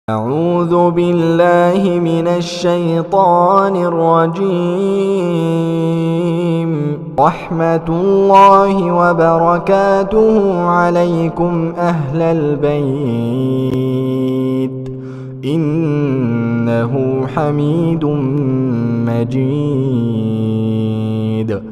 أعوذ بالله من الشيطان الرجيم. رحمة الله وبركاته عليكم أهل البيت. إنه حميد مجيد.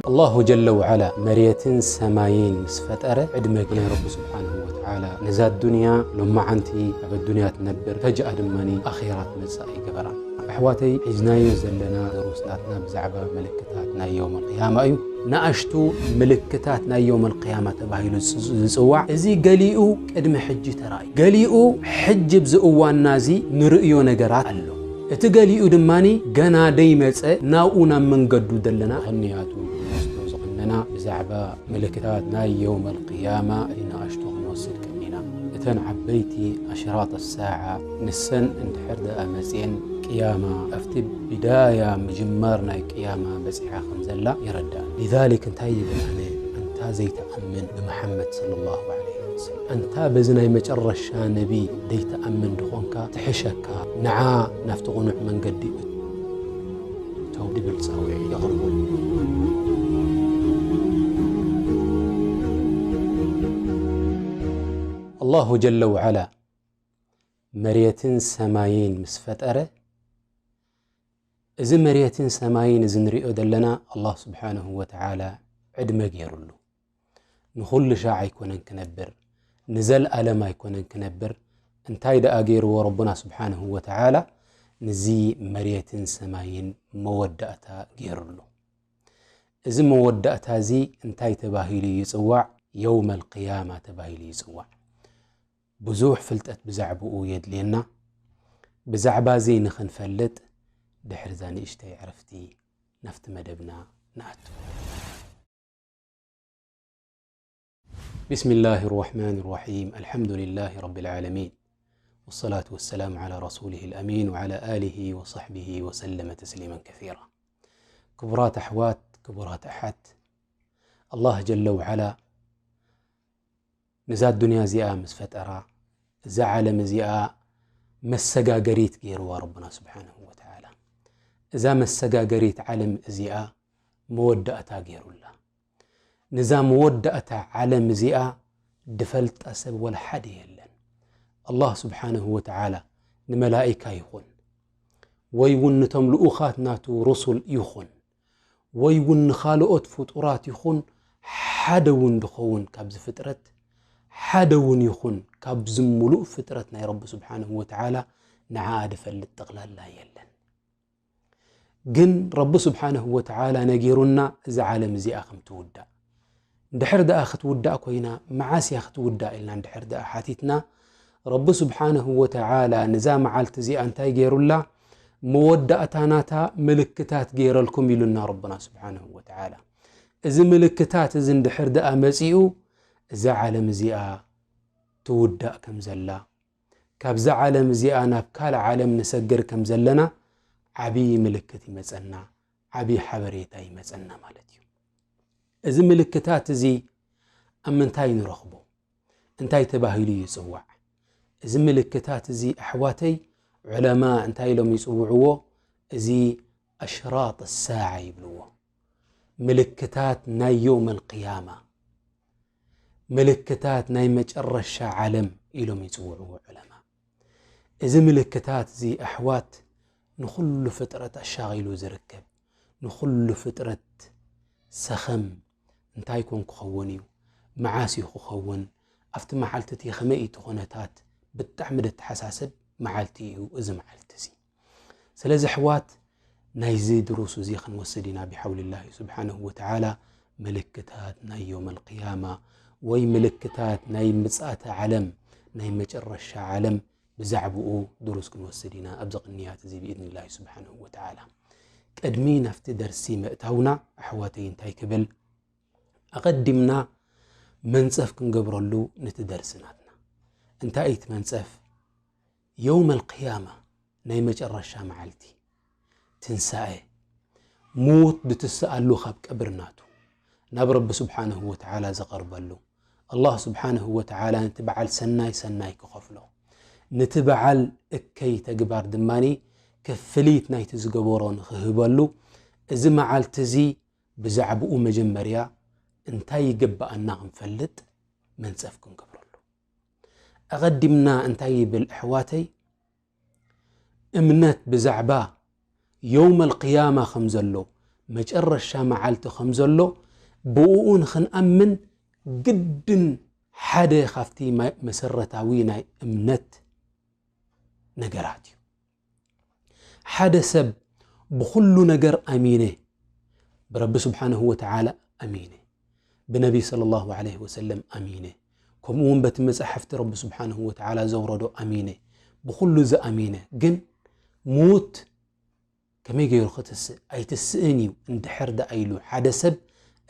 ኣላሁ ጀለ ወዓላ መሬትን ሰማይን ምስ ፈጠረ ዕድመ ናይ ረቢ ስብሓንሁ ወተዓላ ነዛ ዱንያ ሎማዓንቲ ኣብ ኣዱንያ ትነብር፣ ፈጅኣ ድማ ኣኼራ ትመጽእ ኣይገበራን። ኣሕዋተይ፣ ሒዝናዮ ዘለና ደሩስ ናትና ብዛዕባ ምልክታት ናይ የውመል ቅያማ እዩ። ንኣሽቱ ምልክታት ናይ የውመል ቅያማ ተባሂሉ ዝጽ-፣ ዝጽዋዕ፣ እዚ ገሊኡ ቅድሚ ሕጂ ተራእዩ፣ ገሊኡ ሕጂ ኣብዚ እዋንና እዚ ንርእዮ ነገራት ኣሎ። እቲ ገሊኡ ድማ ገና ደይመጸ ናብኡ ናብ መንገዱ ዘለና። ምኽንያቱ ንወስዶ ዝቐነና ብዛዕባ ምልክታት ናይ የውመል ቅያማ ንኣሽቱ ክንወስድ ቀኒና። እተን ዓበይቲ ኣሽራጥ ሳዓ ንሰን እንድሕር ደኣ መጽየን ቅያማ ኣብቲ ቢዳያ ምጅማር ናይ ቅያማ በጺሓ ከም ዘላ የረድኣና። ሊዛሊክ እንታይ ይብል ኣነ፣ ኣንታ ዘይትኣምን ብመሓመድ ሰለላሁ ዐለይሂ ወሰለም፣ ኣንታ በዚ ናይ መጨረሻ ነቢ ዘይትኣምን ድኾንካ ትሕሸካ፣ ንዓ ናብቲ ቅኑዕ መንገዲ እተው ድብል ጻውዒት የቕርቡ። ኣላሁ ጀለ ወዓላ መሬትን ሰማይን ምስ ፈጠረ፣ እዚ መሬትን ሰማይን እዚ ንሪኦ ዘለና ኣላህ ስብሓንሁ ወተዓላ ዕድመ ገይሩሉ። ንኹሉ ሻዕ ኣይኮነን ክነብር፣ ንዘልኣለም ኣይኮነን ክነብር። እንታይ ደኣ ገይርዎ ረቡና ስብሓንሁ ወተዓላ? ንዚ መሬትን ሰማይን መወዳእታ ገይሩሉ። እዚ መወዳእታ እዚ እንታይ ተባሂሉ ይጽዋዕ? የውመል ቅያማ ተባሂሉ ይጽዋዕ። ብዙሕ ፍልጠት ብዛዕብኡ የድልየና። ብዛዕባ እዚ ንኽንፈልጥ ድሕሪ እዛ ንእሽተይ ዕረፍቲ ናብቲ መደብና ንኣቱ። بسم الله الرحمن الرحيم. الحمد لله رب العالمين. والصلاة والسلام على رسوله الأمين وعلى آله وصحبه وسلم تسليما كثيرا. ክቡራት ኣሕዋት፣ ክቡራት ኣሓት፣ ኣላህ ጀለ ወዓላ ነዛ ዱንያ እዚኣ ምስ ፈጠራ፣ እዛ ዓለም እዚኣ መሰጋገሪት ገይርዋ ረቡና ስብሓንሁ ወተዓላ። እዛ መሰጋገሪት ዓለም እዚኣ መወዳእታ ገይሩላ። ነዛ መወዳእታ ዓለም እዚኣ ድፈልጣ ሰብ ወላ ሓደ የለን። ኣላህ ስብሓንሁ ወተዓላ ንመላኢካ ይኹን፣ ወይ እውን ነቶም ልኡኻት ናቱ ሩሱል ይኹን፣ ወይ እውን ንኻልኦት ፍጡራት ይኹን፣ ሓደ እውን ድኸውን ካብዚ ፍጥረት፣ ሓደ እውን ይኹን ካብዚ ምሉእ ፍጥረት ናይ ረቢ ስብሓንሁ ወተዓላ ንዓኣ ድፈልጥ ጠቕላላ የለን። ግን ረቢ ስብሓንሁ ወተዓላ ነጊሩና እዛ ዓለም እዚኣ ከም ትውዳእ። እንድሕር ደኣ ክትውዳእ ኮይና፣ መዓስ እያ ክትውዳእ ኢልና እንድሕር ደኣ ሓቲትና፣ ረቢ ስብሓንሁ ወተዓላ ነዛ መዓልቲ እዚኣ እንታይ ገይሩላ? መወዳእታ ናታ ምልክታት ገይረልኩም ኢሉና ረብና ስብሓንሁ ወተዓላ። እዚ ምልክታት እዚ እንድሕር ደኣ መጺኡ፣ እዛ ዓለም እዚኣ ትውዳእ ከም ዘላ፣ ካብዛ ዓለም እዚኣ ናብ ካልእ ዓለም ንሰግር ከም ዘለና ዓብዪ ምልክት ይመጸና፣ ዓብዪ ሓበሬታ ይመጸና ማለት እዩ። እዚ ምልክታት እዚ ኣብ ምንታይ ንረኽቦ? እንታይ ተባሂሉ ይጽዋዕ? እዚ ምልክታት እዚ ኣሕዋተይ፣ ዑለማ እንታይ ኢሎም ይጽውዕዎ? እዚ ኣሽራጥ ሳዓ ይብልዎ። ምልክታት ናይ የውመል ቅያማ፣ ምልክታት ናይ መጨረሻ ዓለም ኢሎም ይጽውዕዎ ዑለማ። እዚ ምልክታት እዚ ኣሕዋት ንኹሉ ፍጥረት ኣሻቒሉ ዝርከብ፣ ንኹሉ ፍጥረት ሰኸም እንታይ ኮን ክኸውን እዩ፣ መዓስ እዩ ክኸውን፣ ኣብቲ መዓልቲ እቲ ከመይ እቲ ኩነታት ብጣዕሚ ደተሓሳስብ መዓልቲ እዩ እዚ መዓልቲ እዚ። ስለዚ ኣሕዋት ናይዚ ድሩስ እዚ ክንወስድ ኢና ብሓውልላሂ ስብሓንሁ ወተዓላ። ምልክታት ናይ የውመል ቅያማ ወይ ምልክታት ናይ ምጽኣተ ዓለም፣ ናይ መጨረሻ ዓለም ብዛዕብኡ ድሩስ ክንወስድ ኢና ኣብዚ ቅንያት እዚ ብኢድኒላሂ ስብሓንሁ ወተዓላ። ቅድሚ ናብቲ ደርሲ ምእታውና ኣሕዋተይ እንታይ ክብል፣ ኣቐዲምና መንጸፍ ክንገብረሉ ነቲ ደርሲ ናትና። እንታይ እዩ እቲ መንጸፍ? የውመል ቅያማ ናይ መጨረሻ መዓልቲ ትንሳኤ፣ ምዉት ድትስኣሉ ካብ ቀብሪ ናቱ ናብ ረቢ ስብሓንሁ ወተዓላ ዝቐርበሉ፣ ኣላህ ስብሓንሁ ወተዓላ ነቲ በዓል ሰናይ ሰናይ ክኸፍሎ፣ ነቲ በዓል እከይ ተግባር ድማ ክፍሊት ናይቲ ዝገበሮ ንኽህበሉ፣ እዚ መዓልቲ እዚ ብዛዕባኡ መጀመርያ እንታይ ይግብኣና ክንፈልጥ መንጸፍ ክንገብረሉ። ኣቐዲምና እንታይ ይብል ኣሕዋተይ? እምነት ብዛዕባ የውመል ቅያማ ከም ዘሎ፣ መጨረሻ መዓልቲ ከም ዘሎ፣ ብእኡ ንኽንኣምን ግድን ሓደ ካብቲ መ-፣ መሰረታዊ ናይ እምነት ነገራት እዩ። ሓደ ሰብ ብኹሉ ነገር ኣሚነ፣ ብረቢ ስብሓንሁ ወተዓላ ኣሚነ፣ ብነቢ ሰለላሁ ዐለይሂ ወሰለም ኣሚነ፣ ከምኡ እውን በቲ መጻሕፍቲ ረቢ ስብሓንሁ ወተዓላ ዘውረዶ ኣሚነ፣ ብኹሉ እዚ ኣሚነ፣ ግን ሙት ከመይ ገይሩ ክትስእ? ኣይትስእን እዩ እንድሕር ደኣ ኢሉ ሓደ ሰብ፣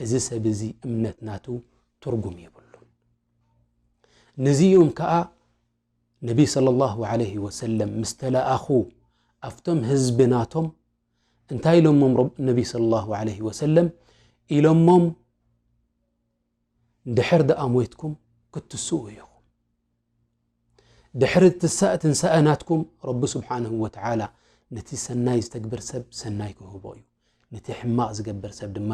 እዚ ሰብ እዚ እምነት ናቱ ትርጉም የብሉን። ነዚኦም ከኣ ነቢ ሰለላሁ ዐለይሂ ወሰለም ምስ ተለኣኹ ኣብቶም ህዝቢ ናቶም እንታይ ኢሎሞም ረብ-፣ ነቢ ሰለላሁ ዐለይሂ ወሰለም ኢሎሞም፣ ድሕር ደኣ ሞይትኩም ክትስኡ ኢኹም። ድሕሪ ትንሳእ-፣ ትንሳኤ ናትኩም ረቢ ስብሓንሁ ወተዓላ ነቲ ሰናይ ዝተግብር ሰብ ሰናይ ክህቦ እዩ። ነቲ ሕማቕ ዝገብር ሰብ ድማ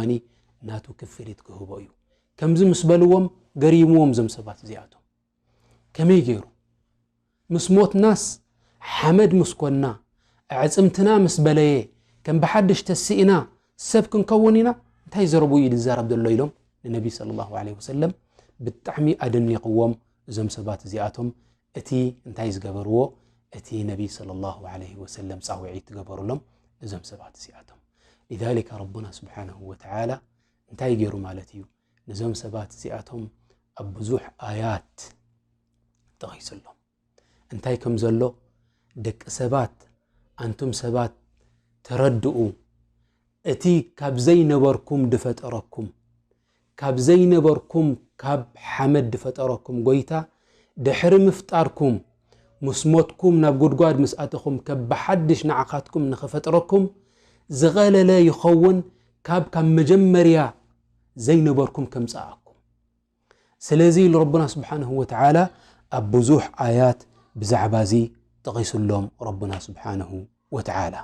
ናቱ ክፍሊት ክህቦ እዩ። ከምዚ ምስ በልዎም ገሪምዎም እዞም ሰባት እዚኣቶም። ከመይ ገይሩ? ምስ ሞትናስ ሓመድ ምስ ኮንና፣ ኣዕጽምትና ምስ በለየ፣ ከም ብሓድሽ ተስኢና ሰብ ክንከውን ኢና? እንታይ ዘረቡ እዩ ዝዛረብ ዘሎ? ኢሎም ንነቢ ሰለላሁ ዐለይሂ ወሰለም ብጣዕሚ ኣደኒቕዎም እዞም ሰባት እዚኣቶም። እቲ እንታይ ዝገበርዎ? እቲ ነቢ ሰለላሁ ዐለይሂ ወሰለም ጻውዒት ዝገበሩሎም እዞም ሰባት እዚኣቶም። ሊዛሊከ ረቡና ስብሓነሁ ወተዓላ እንታይ ገይሩ ማለት እዩ? ነዞም ሰባት እዚኣቶም ኣብ ብዙሕ ኣያት ጠቒሱሎም። እንታይ ከም ዘሎ፣ ደቂ ሰባት፣ ኣንቱም ሰባት ተረድኡ። እቲ ካብ ዘይነበርኩም ዝፈጠረኩም፣ ካብ ዘይነበርኩም፣ ካብ ሓመድ ዝፈጠረኩም ጎይታ፣ ድሕሪ ምፍጣርኩም፣ ምስ ሞትኩም ናብ ጉድጓድ ምስ ኣተኹም፣ ከብ ብሓድሽ ንዓኻትኩም ንኽፈጥረኩም፣ ዝቐለለ ይኸውን ካብ፣ ካብ መጀመርያ ዘይነበርኩም ከምጽኣኩም። ስለዚ ኢሉ ረቡና ስብሓንሁ ወተዓላ ኣብ ብዙሕ ኣያት ብዛዕባ እዚ ጠቒሱሎም ረቡና ስብሓንሁ ወተዓላ።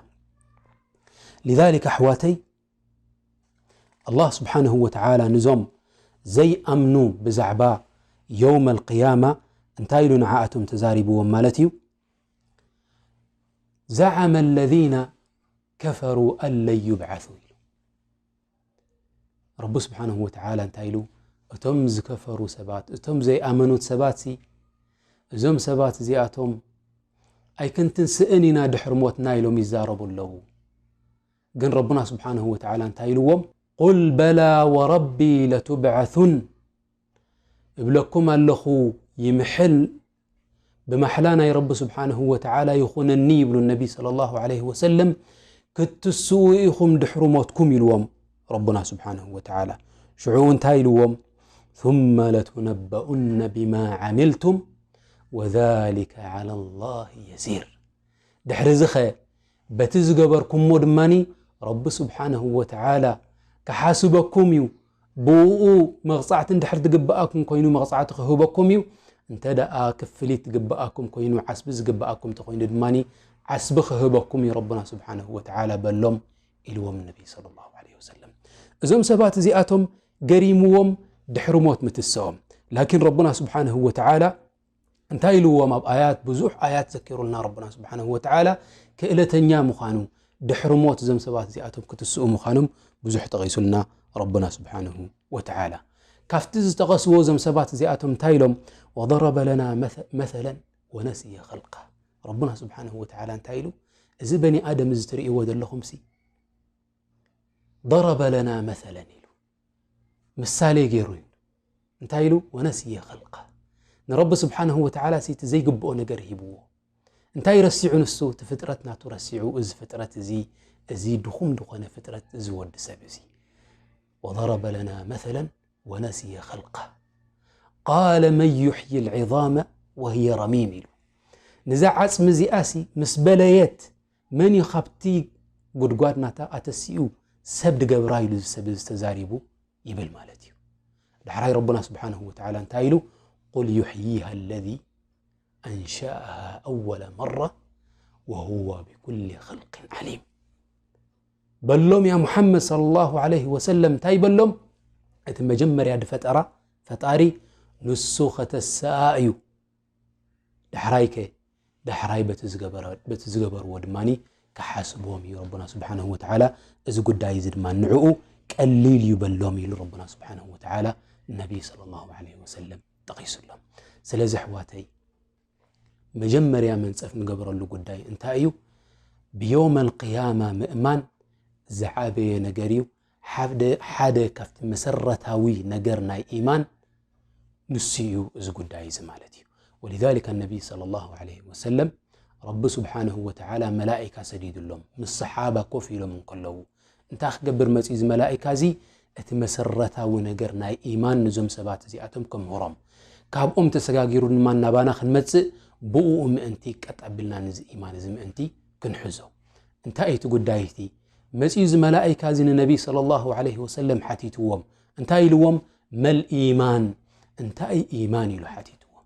ሊዛሊከ ኣሕዋተይ፣ ኣላህ ስብሓንሁ ወተዓላ ንዞም ዘይኣምኑ ብዛዕባ የውመል ቅያማ እንታይ ኢሉ ንዓኣቶም ተዛሪብዎም ማለት እዩ? ዘዓመ ለዚነ ከፈሩ ኣን ለን ዩብዓሱ ኢሉ። ረቢ ስብሓንሁ ወተዓላ እንታይ ኢሉ? እቶም ዝከፈሩ ሰባት፣ እቶም ዘይኣመኑት ሰባትሲ፣ እዞም ሰባት እዚኣቶም ኣይክንትንስእን ኢና ድሕሪ ሞትና ኢሎም ይዛረቡ ኣለዉ። ግን ረቡና ስብሓንሁ ወተዓላ እንታይ ኢልዎም? ቁል በላ ወረቢ ለቱብዓሱን እብለኩም ኣለኹ፣ ይምሕል ብማሕላ ናይ ረቢ ስብሓንሁ ወተዓላ ይኹነኒ ይብሉ ነቢ ሰለላሁ ዐለይሂ ወሰለም፣ ክትስኡ ኢኹም ድሕሪ ሞትኩም ኢልዎም ረቡና ስብሓንሁ ወተዓላ። ሽዑ እንታይ ኢልዎም? ثم لتنبؤن بما عملتم وذلك على الله يسير። ድሕሪ እዚ ኸ በቲ ዝገበርኩሞ ድማኒ ረቢ ስብሓንሁ ወተዓላ ክሓስበኩም እዩ። ብኡ መቕጻዕቲ እንድሕር ዝግብኣኩም ኮይኑ መቕጻዕቲ ክህበኩም እዩ። እንተ ደኣ ክፍሊት ዝግብኣኩም ኮይኑ፣ ዓስቢ ዝግብኣኩም እንተኾይኑ ድማኒ ዓስቢ ክህበኩም እዩ ረቡና ስብሓንሁ ወተዓላ በሎም ኢልዎም ነቢ ሰለላሁ ዐለይሂ ወሰለም። እዞም ሰባት እዚኣቶም ገሪምዎም ድሕሪ ሞት ምትስኦም። ላኪን ረቡና ስብሓንሁ ወተዓላ እንታይ ኢልዎም? ኣብ ኣያት፣ ብዙሕ ኣያት ዘኪሩልና ረቡና ስብሓንሁ ወተዓላ ክእለተኛ ምዃኑ፣ ድሕሪ ሞት እዞም ሰባት እዚኣቶም ክትስኡ ምዃኖም ብዙሕ ጠቒሱልና ረቡና ስብሓንሁ ወተዓላ። ካብቲ ዝጠቐስዎ እዞም ሰባት እዚኣቶም እንታይ ኢሎም? ወضረበ ለና መተ-፣ መተለን ወነስየ ኸልቃ። ረቡና ስብሓንሁ ወተዓላ እንታይ ኢሉ? እዚ በኒ ኣደም እዚ ትርእይዎ ዘለኹምሲ፣ ضረበ ለና መተለን ኢሉ፣ ምሳሌ ገይሩ እዩ። እንታይ ኢሉ? ወነስየ ኸልቃ። ንረቢ ስብሓንሁ ወተዓላ እቲ ዘይግብኦ ነገር ሂብዎ። እንታይ ረሲዑ ንሱ? እቲ ፍጥረት ናቱ ረሲዑ፣ እዚ ፍጥረት እዚ፣ እዚ ድኹም ዝኾነ ፍጥረት፣ እዚ ወዲ ሰብ እዚ። ወضረበ ለና መተለን ወነስየ ኸልቃ። ቃለ መን ዩሕዪ ልዒዛመ ወህየ ረሚም ኢሉ። ነዛ ዓጽሚ እዚኣሲ ምስ በለየት መን እዩ ካብቲ ጉድጓድ ናታ ኣተሲኡ ሰብ ድገብራ ኢሉ እዚ ሰብ እዚ ተዛሪቡ ይብል ማለት እዩ። ዳሕራይ ረቡና ስብሓንሁ ወተዓላ እንታይ ኢሉ? ቁል ዩሕይሃ ለዚ أنشأها أول مرة وهو بكل خلق عليم. በሎም ያ ሙሓመድ ሰለላሁ ዐለይሂ ወሰለም፣ እንታይ በሎም? እቲ መጀመርያ ድፈጠራ ፈጣሪ ንሱ ከተሰኣ እዩ። ዳሕራይከ ዳሕራይ በቲ ዝገበረ- በቲ ዝገበርዎ ድማ ክሓስቦም እዩ ረቡና ስብሓነሁ ወተዓላ። እዚ ጉዳይ እዚ ድማ ንዕኡ ቀሊል እዩ በሎም ኢሉ ረቡና ስብሓነሁ ወተዓላ ነቢይ ሰለላሁ ዐለይሂ ወሰለም ጠቒሱሎም። ስለዚ ኣሕዋተይ፣ መጀመርያ መንፀፍ ንገብረሉ ጉዳይ እንታይ እዩ? ብዮመል ቅያማ ምእማን ዝዓበየ ነገር እዩ። ሓደ ሓደ ካብቲ መሰረታዊ ነገር ናይ ኢማን ንሱ እዩ እዚ ጉዳይ እዚ ማለት እዩ። ولذلك النبي صلى الله عليه وسلم ረቢ ስብሓንሁ ወተዓላ መላኢካ ሰዲዱሎም ምስ ሰሓባ ኮፍ ኢሎም እንከለዉ፣ እንታይ ክገብር መፅኡ እዚ መላኢካ እዚ? እቲ መሰረታዊ ነገር ናይ ኢማን ንዞም ሰባት እዚኣቶም ከምህሮም፣ ካብኦም ተሰጋጊሩ ድማ ናባና ክንመፅእ ብኡ ምእንቲ ቀጥ ኣቢልና ንዚ ኢማን እዚ ምእንቲ ክንሕዞ። እንታይ እዩ እቲ ጉዳይ እቲ? መፅኡ እዚ መላኢካ እዚ ንነቢይ ሰለላሁ ዐለይሂ ወሰለም ሓቲትዎም። እንታይ ኢልዎም? መል ኢማን፣ እንታይ ኢማን ኢሉ ሓቲትዎም።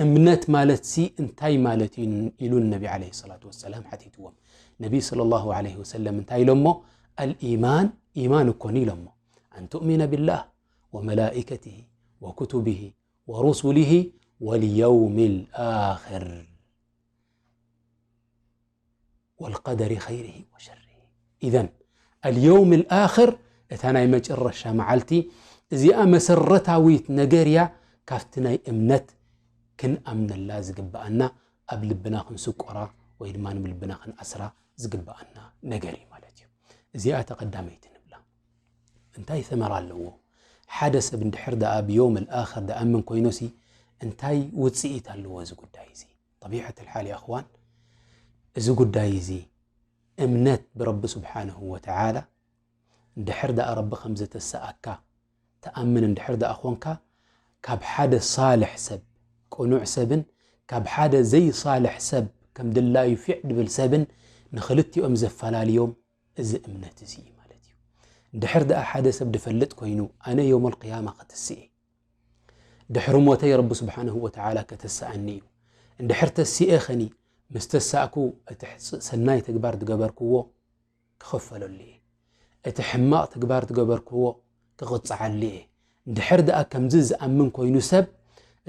እምነት ማለትሲ እንታይ ማለት እዩ ኢሉ ነቢ ዐለይሂ ሰላቱ ወሰላም ሓቲትዎም። ነቢ ሰለላሁ ዐለይሂ ወሰለም እንታይ ኢሎሞ? አልኢማን፣ ኢማን እኮ ነው ኢሎሞ። أن تؤمن بالله وملائكته وكتبه ورسله واليوم الآخر والقدر خيره وشره. إذن اليوم الآخر እታ ናይ መጨረሻ መዓልቲ እዚኣ መሰረታዊት ነገር እያ። ካብቲ ናይ እምነት ክንኣምነላ ዝግብኣና፣ ኣብ ልብና ክንስቆራ ወይ ድማ ንልብና ክንኣስራ ዝግብኣና ነገር እዩ ማለት እዩ። እዚኣ ተቐዳመይቲ ንብላ። እንታይ ሰመራ ኣለዎ? ሓደ ሰብ እንድሕር ደኣ ብዮመል ኣኽር ደኣምን ኮይኑሲ እንታይ ውፅኢት ኣለዎ እዚ ጉዳይ እዚ? ጠቢዐት ልሓል የእኽዋን፣ እዚ ጉዳይ እዚ እምነት ብረቢ ስብሓንሁ ወተዓላ እንድሕር ደኣ ረቢ ከም ዘተሰኣካ ተኣምን እንድሕር ደኣ ኾንካ፣ ካብ ሓደ ሳልሕ ሰብ ቅኑዕ ሰብን ካብ ሓደ ዘይሳልሕ ሰብ ከም ድላዩ ፊዕ ድብል ሰብን ንኽልቲኦም ዘፈላልዮም እዚ እምነት እዚ እዩ ማለት እዩ። እንድሕር ደኣ ሓደ ሰብ ድፈልጥ ኮይኑ ኣነ ዮመል ቅያማ ክትስኤ ድሕሪ ሞተይ ረቢ ስብሓንሁ ወተዓላ ከተስኣኒ እዩ። እንድሕር ተሲኤ ኸኒ ምስ ተሳእኩ እቲ ሰናይ ተግባር ዝገበርክዎ ክኽፈለሉ እየ። እቲ ሕማቕ ተግባር ዝገበርክዎ ክቕፅዓሉ እየ። እንድሕር ደኣ ከምዚ ዝኣምን ኮይኑ ሰብ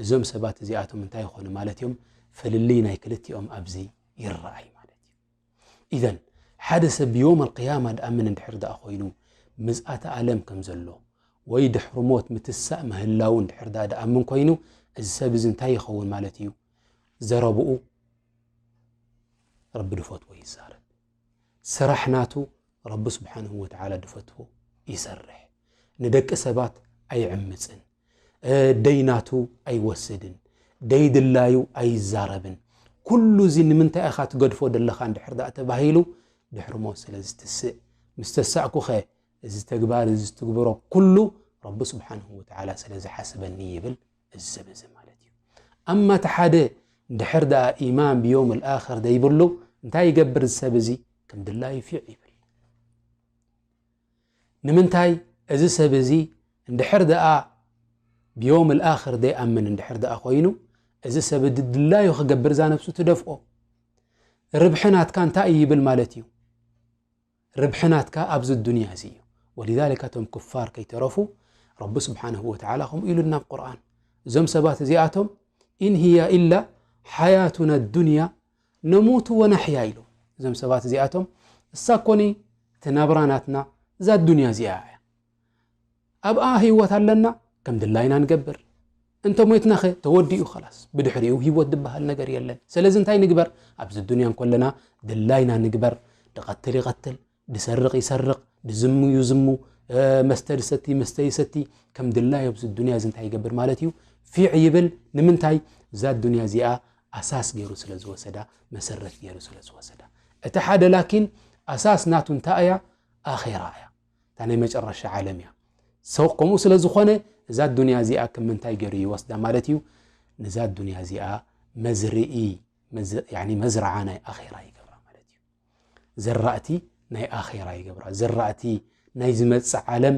እዞም ሰባት እዚኣቶም እንታይ ይኾኑ ማለት እዮም? ፍልልይ ናይ ክልቲኦም ኣብዚ ይረኣይ ማለት እዩ። ኢዘን ሓደ ሰብ ብዮም ኣልቅያማ ድኣምን እንድሕር ደኣ ኮይኑ ምዝኣተ ኣለም ከም ዘሎ ወይ ድሕሪ ሞት ምትሳእ ምህላው እንድሕር ደኣ ድኣምን ኮይኑ እዚ ሰብ እዚ እንታይ ይኸውን ማለት እዩ? ዘረብኡ ረቢ ድፈትዎ ይዛረብ። ስራሕ ናቱ ረቢ ስብሓንሁ ወተዓላ ድፈትዎ ይሰርሕ። ንደቂ ሰባት ኣይዕምፅን። ደይ ናቱ ኣይወስድን። ደይ ድላዩ ኣይዛረብን። ኩሉ እዚ ንምንታይ ኢኻ ትገድፎ ደለኻ እንድሕር ደኣ ተባሂሉ ድሕሪ ሞት ስለ ዝትስእ፣ ምስ ተሳእኩኸ እዚ ተግባር እዚ ትግብሮ ኩሉ ረቢ ስብሓንሁ ወተዓላ ስለ ዝሓስበኒ ይብል። እዚ ሰብ እዚ ማለት እዩ። ኣማ እቲ ሓደ እንድሕር ደኣ ኢማን ብዮም ኣልኣኽር ዘይብሉ እንታይ ይገብር እዚ ሰብ እዚ? ከም ድላዩ ፊዕ ይብል። ንምንታይ? እዚ ሰብ እዚ እንድሕር ደኣ ብዮም ኣልኣኽር ዘይኣምን እንድሕር ደኣ ኮይኑ እዚ ሰብ እዚ ድላዩ ክገብር እዛ ነብሱ ትደፍኦ። ርብሒ ናትካ እንታይ እዩ ይብል ማለት እዩ? ርብሒ ናትካ ኣብዚ ዱንያ እዚ እዩ። ወሊዛሊካ እቶም ክፋር ከይተረፉ ረቢ ስብሓንሁ ወተዓላ ከምኡ ኢሉና ኣብ ቁርኣን። እዞም ሰባት እዚኣቶም ኢን ሂያ ኢላ ሓያቱና ዱንያ ነሙቱ ወነሕያ ኢሉ። እዞም ሰባት እዚኣቶም እሳ ኮኒ እቲ ናብራ ናትና እዛ ዱንያ እዚኣ እያ። ኣብኣ ህይወት ኣለና ከም ድላይና ንገብር። እንተ ሞይትናኸ ተወዲኡ ኸላስ። ብድሕሪኡ ህይወት ዝበሃል ነገር የለን። ስለዚ እንታይ ንግበር? ኣብዚ ዱንያ እንኮለና ድላይና ንግበር። ድቐትል ይቐትል፣ ድሰርቕ ይሰርቕ፣ ድዝሙ ይዝሙ፣ መስተ ድሰቲ መስተ ይሰቲ። ከም ድላዩ ኣብዚ ዱንያ እዚ እንታይ ይገብር ማለት እዩ? ፊዕ ይብል። ንምንታይ? እዛ ዱንያ እዚኣ ኣሳስ ገይሩ ስለ ዝወሰዳ፣ መሰረት ገይሩ ስለ ዝወሰዳ። እቲ ሓደ ላኪን ኣሳስ ናቱ እንታይ እያ? ኣኼራ እያ። እታ ናይ መጨረሻ ዓለም እያ። ሰው ከምኡ ስለ ዝኾነ እዛ ዱንያ እዚኣ ከም ምንታይ ገይሩ ይወስዳ ማለት እዩ? ነዛ ዱንያ እዚኣ መዝርኢ መዝ- ያኒ መዝረዓ ናይ ኣኼራ ይገብራ ማለት እዩ። ዘራእቲ ናይ ኣኼራ ይገብራ፣ ዘራእቲ ናይ ዝመጽእ ዓለም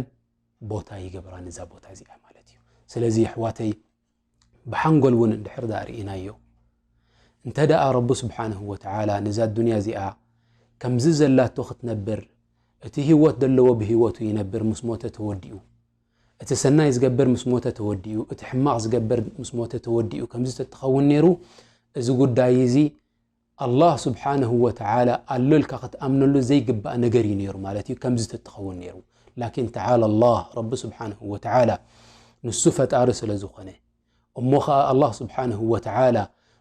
ቦታ ይገብራ ነዛ ቦታ እዚኣ ማለት እዩ። ስለዚ ኣሕዋተይ ብሓንጎል እውን እንድሕር ደኣ ርኢናዮ እንተ ደኣ ረቢ ስብሓንሁ ወተዓላ ነዛ ዱንያ እዚኣ ከምዚ ዘላቶ ክትነብር፣ እቲ ህይወት ዘለዎ ብህይወቱ ይነብር ምስ ሞተ ተወዲኡ፣ እቲ ሰናይ ዝገብር ምስ ሞተ ተወዲኡ፣ እቲ ሕማቕ ዝገብር ምስ ሞተ ተወዲኡ፣ ከምዚ ተትኸውን ነይሩ፣ እዚ ጉዳይ እዚ ኣላህ ስብሓንሁ ወተዓላ ኣሎ ኢልካ ክትኣምነሉ ዘይግባእ ነገር እዩ ነይሩ ማለት እዩ። ከምዚ ተትኸውን ነይሩ። ላኪን ተዓላ ኣላህ፣ ረቢ ስብሓንሁ ወተዓላ ንሱ ፈጣሪ ስለ ዝኾነ፣ እሞ ኸዓ ኣላህ ስብሓንሁ ወተዓላ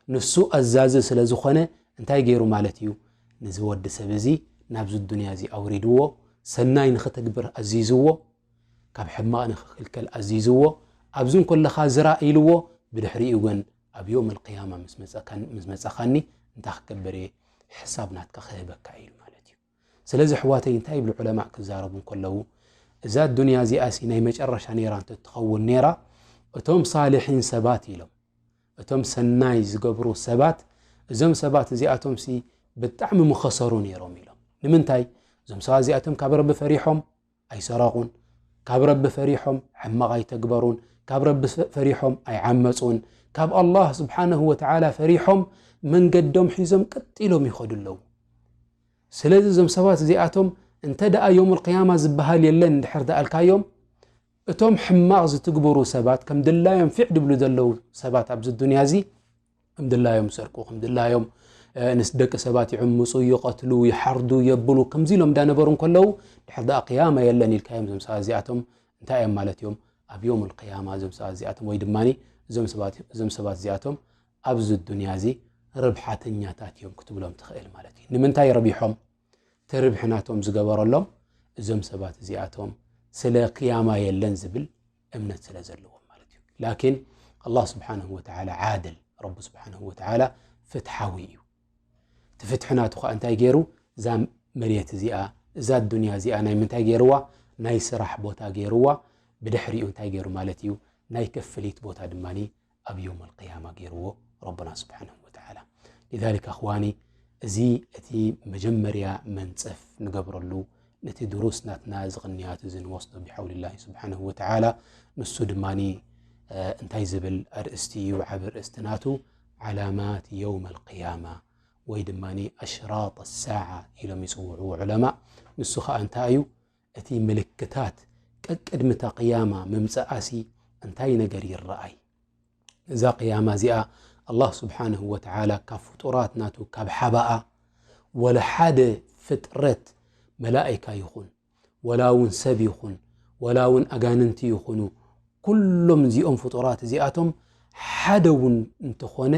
ንሱ ኣዛዚ ስለ ዝኾነ እንታይ ገይሩ ማለት እዩ? ነዚ ወዲ ሰብ እዚ ናብዚ ዱንያ እዚ ኣውሪድዎ፣ ሰናይ ንኽተግብር ኣዚዝዎ፣ ካብ ሕማቕ ንኽክልከል ኣዚዝዎ፣ ኣብዚ እንከለኻ ዝራ ኢልዎ፣ ብድሕሪኡ ግን ኣብ ዮም ኣልቅያማ ምስ መጻካን-፣ ምስ መጻኻኒ እንታይ ክገብር እየ? ሕሳብ ናትካ ክህበካ እዩ ኢሉ ማለት እዩ። ስለዚ ኣሕዋተይ እንታይ ይብሉ ዑለማእ ክዛረቡ እንከለዉ፣ እዛ ዱንያ እዚኣሲ ናይ መጨረሻ ነይራ እንተትኸውን ነይራ፣ እቶም ሳልሒን ሰባት ኢሎም፣ እቶም ሰናይ ዝገብሩ ሰባት፣ እዞም ሰባት እዚኣቶምሲ ብጣዕሚ ምኸሰሩ ነይሮም ኢሎም። ንምንታይ? እዞም ሰባት እዚኣቶም ካብ ረቢ ፈሪሖም ኣይሰረቑን፣ ካብ ረቢ ፈሪሖም ሕማቕ ኣይተግበሩን፣ ካብ ረቢ ፈ-፣ ፈሪሖም ኣይዓመጹን፣ ካብ ኣላህ ስብሓነሁ ወተዓላ ፈሪሖም መንገዶም ሒዞም ቀጥ ኢሎም ይኸዱ ኣለዉ። ስለዚ እዞም ሰባት እዚኣቶም እንተ ደኣ ዮም ኣልቅያማ ዝበሃል የለን እንድሕር ደኣልካዮም፣ እቶም ሕማቕ ዝትግብሩ ሰባት፣ ከም ድላዮም ፊዕ ድብሉ ዘለዉ ሰባት ኣብዚ ዱንያ እዚ፣ ከም ድላዮም ይሰርቁ፣ ከም ድላዮም፣ እ፣ ንስ-፣ ደቂ ሰባት ይዕምጹ፣ ይቐትሉ፣ ይሓርዱ፣ የብሉ፣ ከምዚ ኢሎም እንዳነበሩ እንከለዉ፣ ድሕር ደኣ ቅያማ የለን ኢልካዮም፣ እዞም ሰባት እዚኣቶም እንታይ እዮም ማለት እዮም? ኣብ ዮም ኣልቅያማ እዞም ሰባት እዚኣቶም፣ ወይ ድማኒ እዞም ሰባት፣ እዞም ሰባት እዚኣቶም ኣብዚ ዱንያ እዚ ርብሓተኛታት እዮም ክትብሎም ትኽእል ማለት እዩ። ንምንታይ ረቢሖም? እቲ ርብሒ ናቶም ዝገበረሎም እዞም ሰባት እዚኣቶም ስለ ቅያማ የለን ዝብል እምነት ስለ ዘለዎም ማለት እዩ። ላኪን ኣላህ ስብሓንሁ ወተዓላ ዓድል፣ ረቢ ስብሓንሁ ወተዓላ ፍትሓዊ እዩ። እቲ ፍትሒ ናቱ ኸዓ እንታይ ገይሩ? እዛ መሬት እዚኣ፣ እዛ ዱንያ እዚኣ ናይ ምንታይ ገይርዋ? ናይ ስራሕ ቦታ ገይርዋ። ብድሕሪኡ እንታይ ገይሩ ማለት እዩ? ናይ ክፍሊት ቦታ ድማኒ ኣብ ዮም ኣልቅያማ ገይርዎ ረብና ስብሓንሁ ወተዓላ። ሊዛሊክ ኣኽዋኒ፣ እዚ እቲ መጀመርያ መንጸፍ ንገብረሉ፣ ነቲ ድሩስ ናትና እዚ ቅንያት እዚ ንወስዶ ብሓውሊላሂ ስብሓንሁ ወተዓላ። ንሱ ድማኒ፣ እ፣ እንታይ ዝብል ኣርእስቲ እዩ? ዓቢ ኣርእስቲ ናቱ ዓላማት የውም ኣልቅያማ ወይ ድማኒ ኣሽራጥ ሳዓ ኢሎም ይጽውዕዎ ዑለማ። ንሱ ኸኣ እንታይ እዩ? እቲ ምልክታት ቀቅድሚ እታ ቅያማ ምምጻኣሲ እንታይ ነገር ይረኣይ? እዛ ቅያማ እዚኣ ኣላህ ስብሓንሁ ወተዓላ ካብ ፍጡራት ናቱ ካብ ሓባኣ ወላ ሓደ ፍጥረት መላኢካ ይኹን፣ ወላ እውን ሰብ ይኹን፣ ወላ እውን ኣጋንንቲ ይኹኑ፣ ኩሎም እዚኦም ፍጡራት እዚኣቶም ሓደ እውን እንተኾነ፣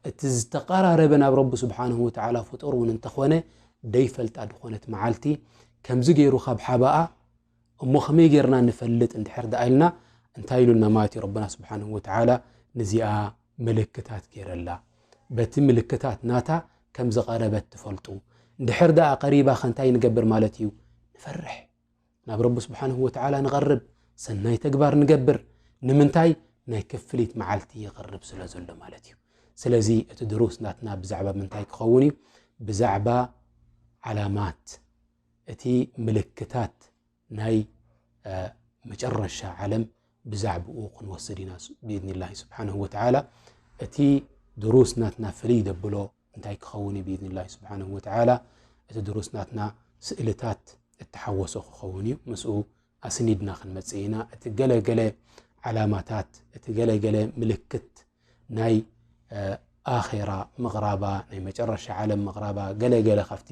እቲ ዝተቐራረበ ናብ ረቢ ስብሓንሁ ወተዓላ ፍጡር እውን እንተኾነ፣ ደይፈልጣ ዝኾነት መዓልቲ ከምዚ ገይሩ ካብ ሓባኣ፣ እሞ ከመይ ጌርና ንፈልጥ እንድሕር ደኣ ኢልና፣ እንታይ ኢሉና ማለት እዩ? ረብና ስብሓንሁ ወተዓላ ንዚኣ ምልክታት ገይረላ። በቲ ምልክታት ናታ ከም ዝቐረበት ትፈልጡ። እንድሕር ደኣ ቀሪባ ከ እንታይ ንገብር ማለት እዩ? ንፈርሕ። ናብ ረቢ ስብሓንሁ ወተዓላ ንቐርብ፣ ሰናይ ተግባር ንገብር። ንምንታይ? ናይ ክፍሊት መዓልቲ ይቐርብ ስለ ዘሎ ማለት እዩ። ስለዚ እቲ ድሩስ ናትና ብዛዕባ ምንታይ ክኸውን እዩ? ብዛዕባ ዓላማት፣ እቲ ምልክታት ናይ፣ እ፣ መጨረሻ ዓለም ብዛዕባኡ ክንወስድ ኢና ስ-፣ ብኢዝኒላሂ ስብሓንሁ ወተዓላ። እቲ ድሩስ ናትና ፍልይ ዘብሎ እንታይ ክኸውን እዩ? ብኢዝኒላሂ ስብሓንሁ ወተዓላ እቲ ድሩስ ናትና ስእልታት እተሓወሶ ክኸውን እዩ። ምስኡ ኣስኒድና ክንመጽእ ኢና። እቲ ገለ ገለ ዓላማታት፣ እቲ ገለ ገለ ምልክት ናይ፣ እ፣ ኣኼራ ምቕራባ፣ ናይ መጨረሻ ዓለም ምቕራባ፣ ገለ ገለ ካብቲ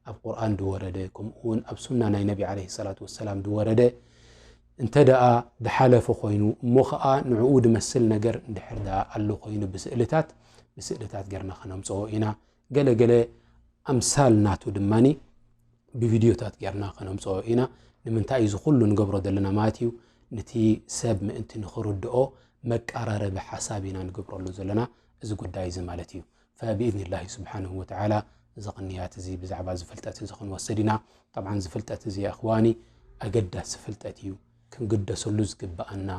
ኣብ ቁርኣን ዝወረደ፣ ከምኡ እውን ኣብ ሱና ናይ ነቢ ዓለይሂ ሰላቱ ወሰላም ዝወረደ እንተ ደኣ ዝሓለፈ ኮይኑ፣ እሞ ኸኣ ንዕኡ ዝመስል ነገር እንድሕር ደኣ ኣሎ ኮይኑ ብስእልታት፣ ብስእልታት ጌርና ከነምጽኦ ኢና። ገለ ገለ ኣምሳል ናቱ ድማኒ ብቪድዮታት ጌርና ከነምጽኦ ኢና። ንምንታይ እዚ ኩሉ ንገብሮ ዘለና ማለት እዩ? ነቲ ሰብ ምእንቲ ንኽርድኦ መቀራረቢ ሓሳብ ኢና ንገብረሉ ዘለና እዚ ጉዳይ እዚ ማለት እዩ። ፈብኢዝኒላሂ ስብሓንሁ ወተዓላ እዚ ቅንያት እዚ ብዛዕባ እዚ ፍልጠት እዚ ክንወስድ ኢና። ጠብዓን እዚ ፍልጠት እዚ ኣኽዋኒ ኣገዳሲ ፍልጠት እዩ። ክንግደሰሉ ዝግብኣና፣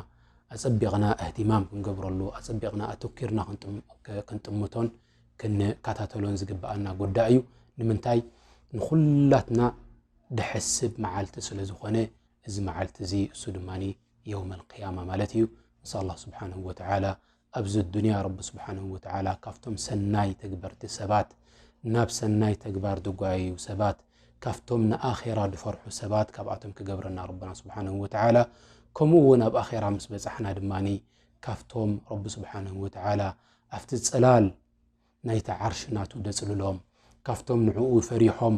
ኣጸቢቕና እህትማም ክንገብረሉ፣ ኣጸቢቕና ኣተኲርና ክንጥም-፣ ክ-፣ ክንጥምቶን ክንከታተሎን ዝግብኣና ጉዳይ እዩ። ንምንታይ? ንኹላትና ደሐስብ መዓልቲ ስለ ዝኾነ፣ እዚ መዓልቲ እዚ እሱ ድማኒ የውመል ቅያማ ማለት እዩ። ንስኣላህ ስብሓንሁ ወተዓላ ኣብዚ ዱንያ ረቢ ስብሓንሁ ወተዓላ ካብቶም ሰናይ ተግበርቲ ሰባት፣ ናብ ሰናይ ተግባር ዝጓየዩ ሰባት፣ ካብቶም ንኣኼራ ዝፈርሑ ሰባት ካብኣቶም ክገብረና ረብና ስብሓንሁ ወተዓላ። ከምኡ እውን ኣብ ኣኼራ ምስ በጻሕና ድማ ካብቶም ረቢ ስብሓንሁ ወተዓላ ኣብቲ ጽላል ናይቲ ዓርሺ ናቱ ደጽልሎም፣ ካብቶም ንዕኡ ፈሪሖም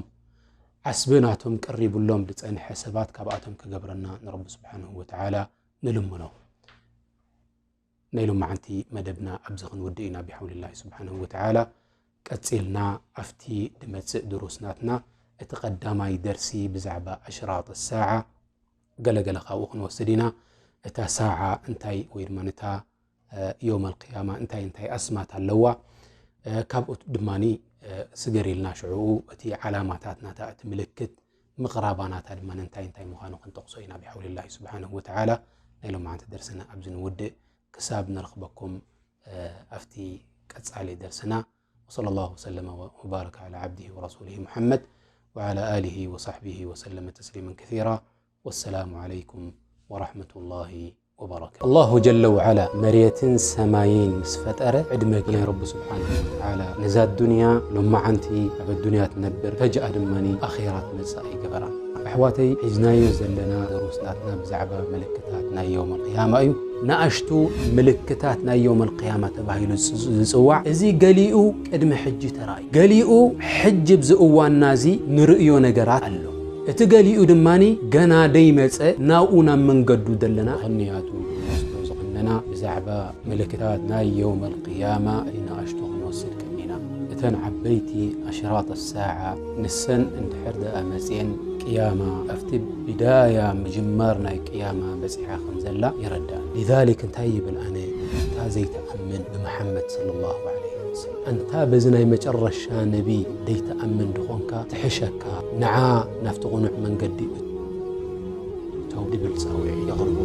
ዓስቢ ናቶም ቀሪብሎም ዝጸንሐ ሰባት ካብኣቶም ክገብረና ንረቢ ስብሓንሁ ወተዓላ ንልምኖ። ናይ ሎማዓንቲ መደብና ኣብዚ ክንውድእ ኢና ብሓውልላሂ ስብሓንሁ ወተዓላ። ቀጺልና ኣብቲ ድመጽእ ድሩስ ናትና እቲ ቀዳማይ ደርሲ ብዛዕባ ኣሽራጥ ሳዓ ገለገለ ካብኡ ክንወስድ ኢና። እታ ሳዓ እንታይ ወይ ድማ እታ ዮም ኣልቅያማ እንታይ እንታይ ኣስማት ኣለዋ፣ ካብኡ ድማ ስገር ኢልና ሽዕኡ እቲ ዓላማታት ናታ እቲ ምልክት ምቕራባ ናታ ድማ እንታይ እንታይ ምዃኑ ክንጠቕሶ ኢና ብሓውልላሂ ስብሓንሁ ወተዓላ። ናይ ሎማዓንቲ ደርስና ኣብዚ ንውድእ። ክሳብ ንረኽበኩም ኣብቲ ቀጻሊ ደርስና። وصلى الله وسلم وبارك على عبده ورسوله محمد وعلى آله وصحبه وسلم تسليما كثيرا. والسلام عليكم ورحمة الله وبركاته. ኣላሁ ጀለ ወዓላ መሬትን ሰማይን ምስ ፈጠረ ዕድመ ናይ ረቢ ስብሓንሁ ወተዓላ ነዛ ዱንያ ሎማዓንቲ ኣብ ኣዱንያ ትነብር፣ ፈጅኣ ድማ ኣኼራ ትመጽእ ኣይገበራን። ኣሕዋተይ፣ ሒዝናዮ ዘለና ደሩስ ናትና ብዛዕባ ምልክታት ናይ የውም ኣልቅያማ እዩ። ንኣሽቱ ምልክታት ናይ የውም ኣልቅያማ ተባሂሉ ዝጽ- ዝጽዋዕ፣ እዚ ገሊኡ ቅድሚ ሕጂ ተራእዩ፣ ገሊኡ ሕጂ ኣብዚ እዋንና እዚ ንርእዮ ነገራት ኣሎ። እቲ ገሊኡ ድማ ገና ደይመጸ ናብኡ ናብ መንገዱ ዘለና። ክንያቱ ንወስዶ ዝቕነና ብዛዕባ ምልክታት ናይ የውም ኣልቅያማ ንኣሽቱ ክንወስድ ቀኒና። እተን ዓበይቲ ኣሽራጥ ሳዓ ንሰን እንድሕር ደኣ መጽኤን ቅያማ ኣብቲ ቢዳያ ምጅማር ናይ ቅያማ በጺሓ ከም ዘላ የረድኣና። ሊዛሊክ እንታይ ይብል ኣነ እታ ዘይትኣምን ብመሓመድ ሰለላሁ ዐለይሂ ወሰለም፣ ኣንታ በዚ ናይ መጨረሻ ነቢ ዘይትኣምን ድኾንካ ትሕሸካ፣ ንዓ ናብቲ ቅኑዕ መንገዲ እተው ድብል ጻውዒት የቕርቡ።